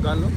निकाल लो।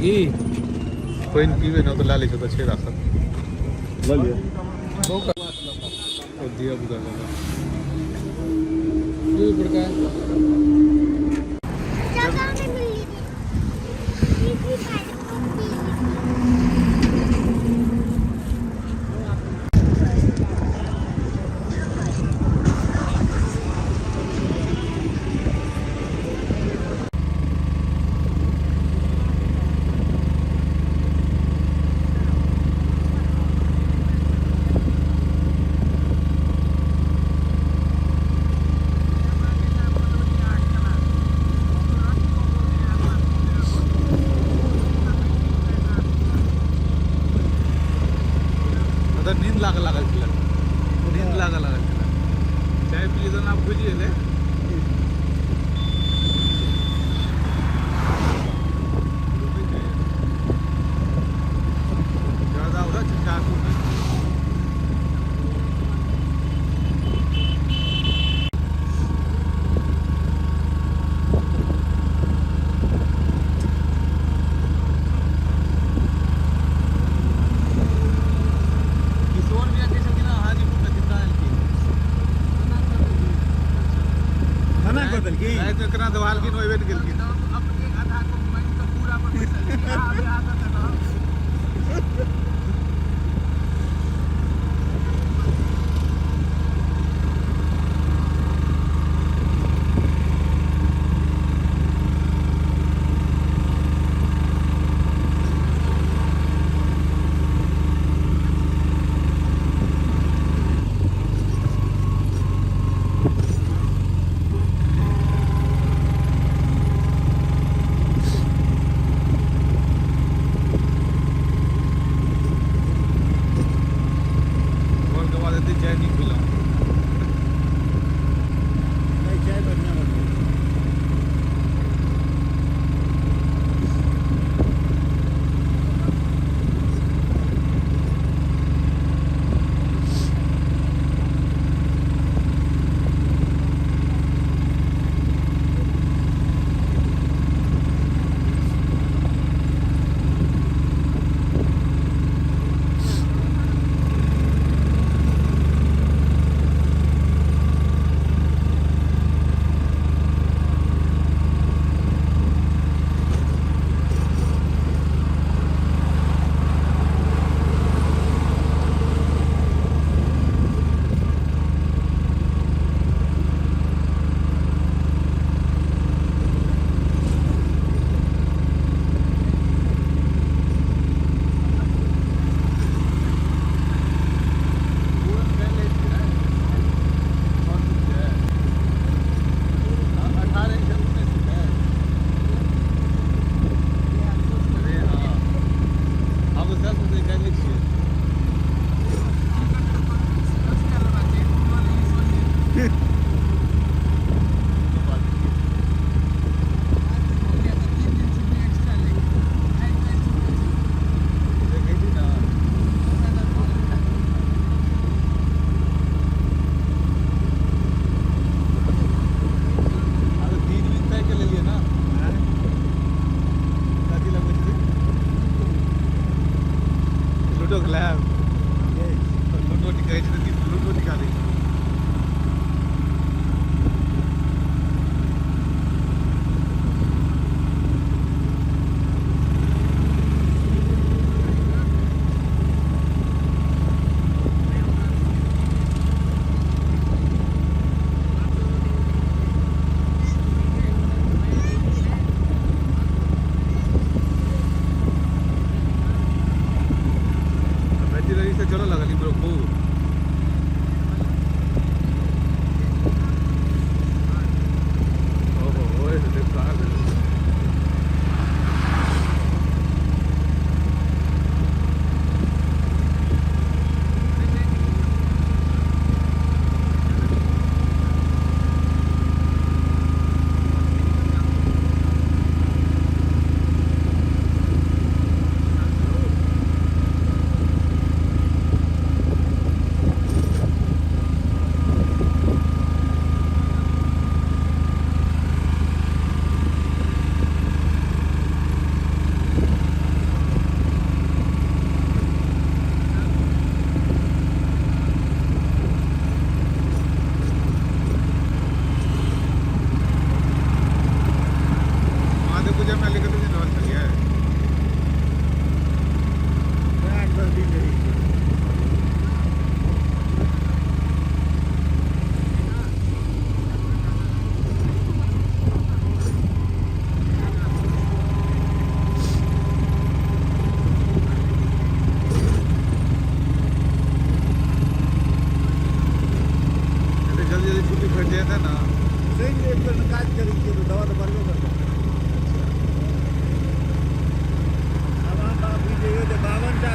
की? पानि पीबै ने तऽ लए लै छै, तऽ छै राखल। लऽ लिअ। ओ धिया पुता लए। दू प्रकार। जगह में मिली दीदी भाई को। तऽ नींद लागऽ लागल छलै, नींद लागऽ लागल छलै। चाय पी तऽ आब बुझि गेलै। ज्यादा उधर झंझारपुर में। किशोर भैया के छलखिन हँ हाजीपुर में, जिनका एलखिन। मना कऽ देलखिन। राति केना दबालखिन, ओहि बेर गेलखिन। अपने आधा को मानि कऽ पूरा पर पैसा आबे आदत रह। घर के बाद एते चाय नहि पीलहुँ। नहि, चाय बढ़िआँ बनबै छै। पूरन पहले छै ने, और कुछ है? 18 से 19 है। अरे हाँ, हम तऽ सएह सोचै काल्हि छियै। देखै छी ने। अरे 3 दिन तय के लेलियै ने। कथी लगबै छै? लूडो खेलायब? लूडो निकालै छै तऽ लूडो निकालै छै। बैटरी रही से चलऽ लगल इम्हरो खूब। ओहो, ओए से देख कहाँ गेलै।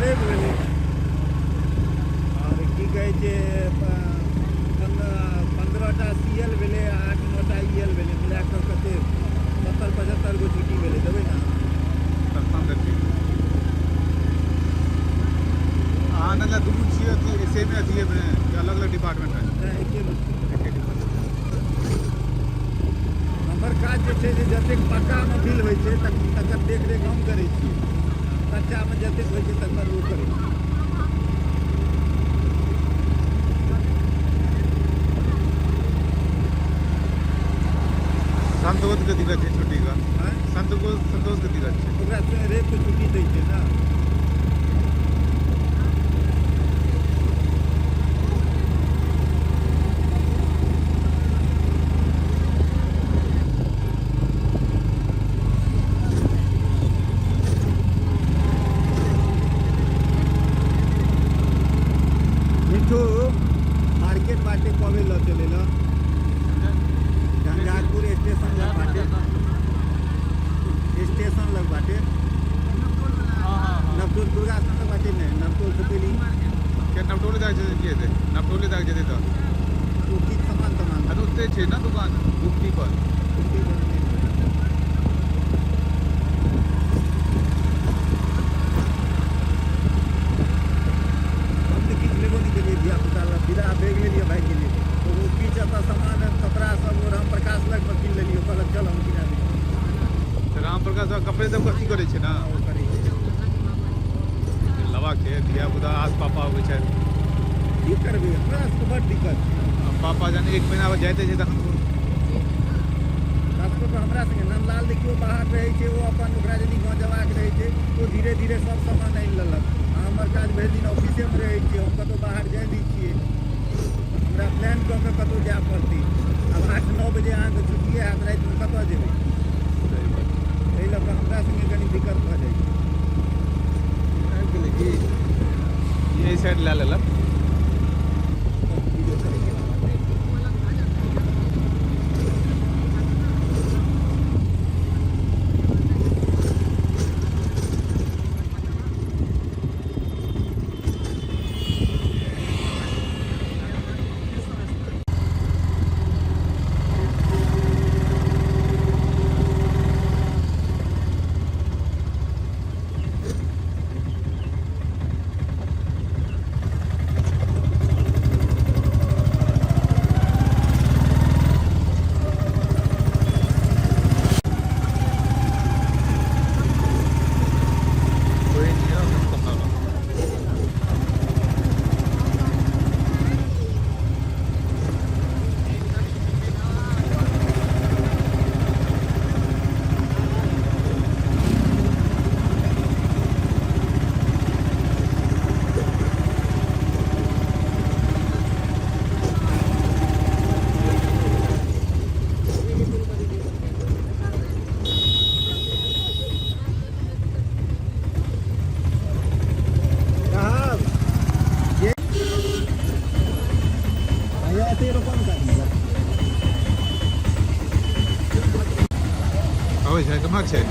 रवि भेलै। आओर की कहै छै, 15 टा सी एल भेलै, 8-9 टा ई एल भेलै, मिला कऽ कते 70-75 गो छुट्टी भेलै, देबै ने? तखन तऽ ठीक। अहाँ ने दुनू छियै अथी सेमे अथिएमे कि अलग अलग डिपार्टमेंट है? नहि, एकेमे छै। एके डिपार्टमेंट। हमर काज जे छै जे जतेक पक्कामे बिल होइ छै तकर देखरेख हम करै छियै, कच्चामे जतेक होइ छै तकर ओ करै छै। संतोष के दिक्कत छै छुट्टी का। आँय? संतोष, संतोष के दिक्कत छै। ओकरा रविके छुट्टी दै छै ने। मिठू, मार्केट बाटे कबे लऽ चले ल? झंझारपुर स्टेशन लग बाटे, स्टेशन लग बाटे। हाँ हाँ हाँ नवटोल दुर्गा स्थान लग बाटे। नहि, नवटोल से पहिले। के नवटोले जाय छै? की हेतै नवटोले जाय जेतै तऽ? ओ किछु सामान तामान। आ तऽ ओते छै ने दुकान गुप्ती पर। गुप्ती पर नहि। हम तऽ किछु लेबो नहि केलियै धिया पुता लए। विदा भए गेलियै, भागि गेलियै। तऽ ओ किछु एतऽ सामान कपड़ा सब ओ राम प्रकाश लगमे कीन लेलियै। कहलक चल, हम किना दै छी। तऽ राम प्रकाश बाबा कपड़े सब अथी करै छै ने? ओ करै छै। लेबाक छै, धिया पुता आस पापा अबै छथि। की करबै, हमरा सबके बड्ड दिक्कत छै। आ पापा जहन एक महीना बाद जाइते छै तखन। खास कऽ कऽ हमरा संगे नन्दलाल देखियौ बाहर रहै छै। ओ अपन ओकरा यदि गाँव जयबाक रहै छै, ओ धीरे धीरे सब सामान आनि लेलक। आ हमर काज भरि दिन ऑफिसेमे रहै छियै, हम कतहु बाहर जाइ नहि छियै। हमरा प्लान कऽ कऽ कतहु जाय पड़तै। आब 8-9 बजे अहाँके छुट्टिए हैत, रातिमे कतऽ जेबै? सही बात। एहि लऽ कऽ हमरा संगे कनि दिक्कत भऽ जाइ छै। आबि गेलै की? ई एहि साइड लए लेलक। वीडियो करैके। कोई नहीं है, कम ना। साहब, ये भैया ऐसे ही रोको ना। अबै छै, केम्हर छै?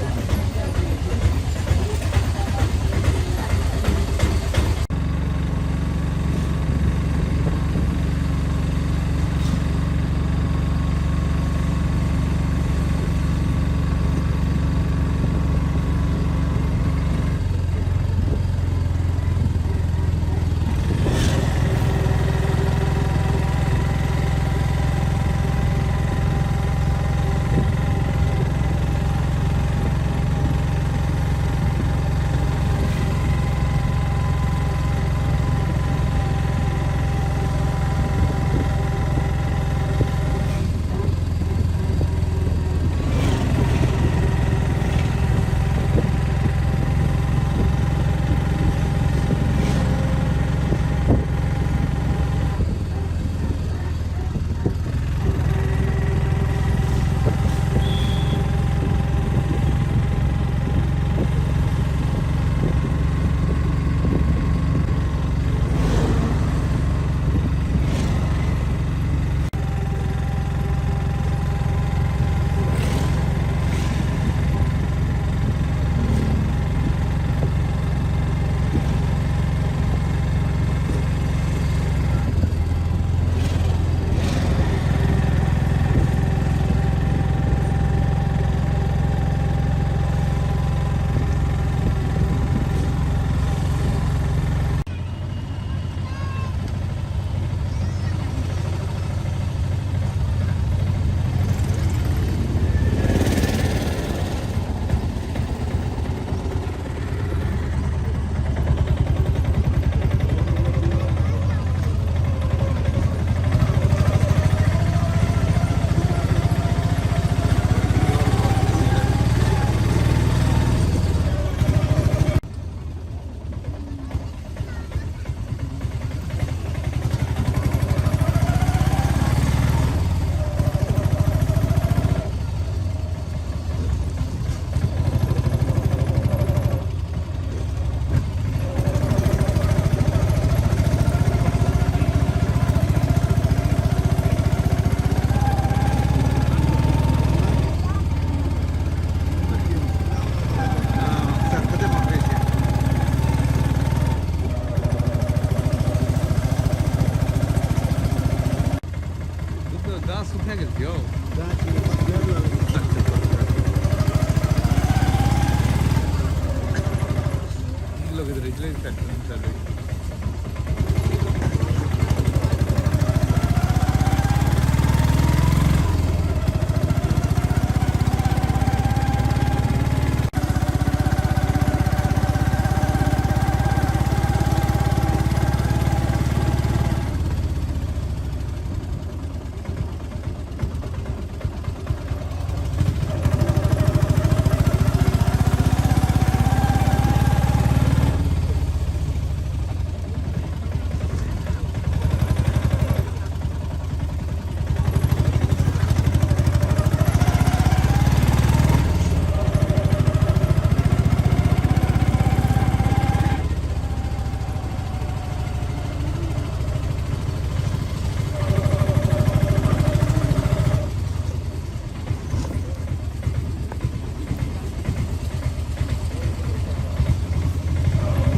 लगैत रहै छलै फैक्ट्री मे चलै।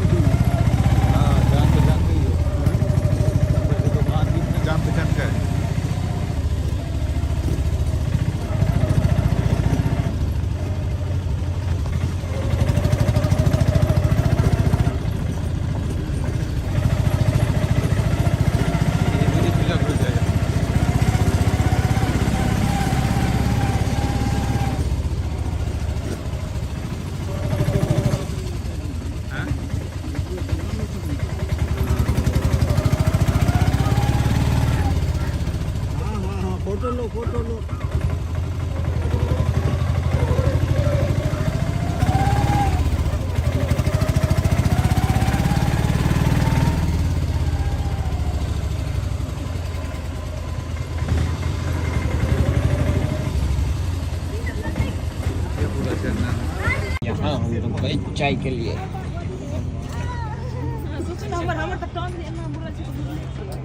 हाँ, जान पहचान का ही है। वैसे दुकान भी अपने जान पहचान का है। धीरे धीरे किला खुल जाएगा। हाँ? हाँ हाँ हाँ, फोटो लो, फोटो लो। ये पूरा झरना है। यहाँ हम लोग गए चाय के लिए। सोचू ने, हमर हमर तऽ टांग एना मुड़ल छै तऽ बुझले छियै।